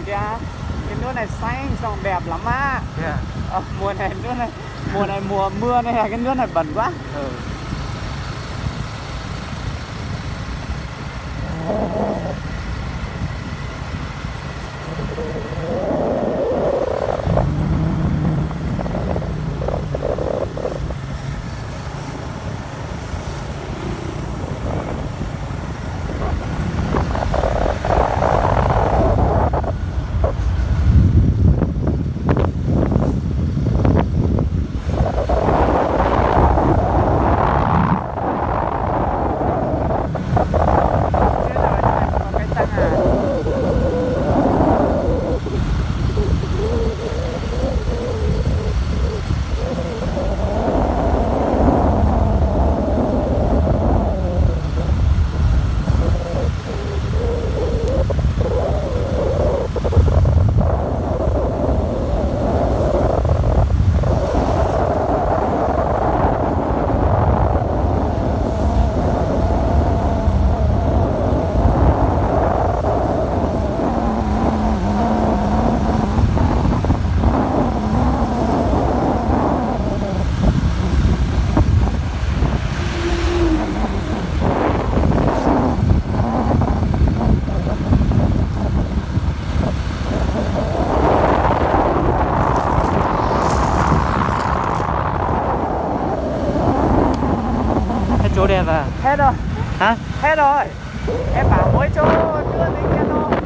Cái nút này xanh xong đẹp lắm á. Mùa này nút này, mùa này mùa mưa nên là cái nút này bẩn quá. Hết chỗ đẹp à? Hết rồi. Hả? Hết rồi. Em bảo mỗi chỗ nữa thì kia thôi.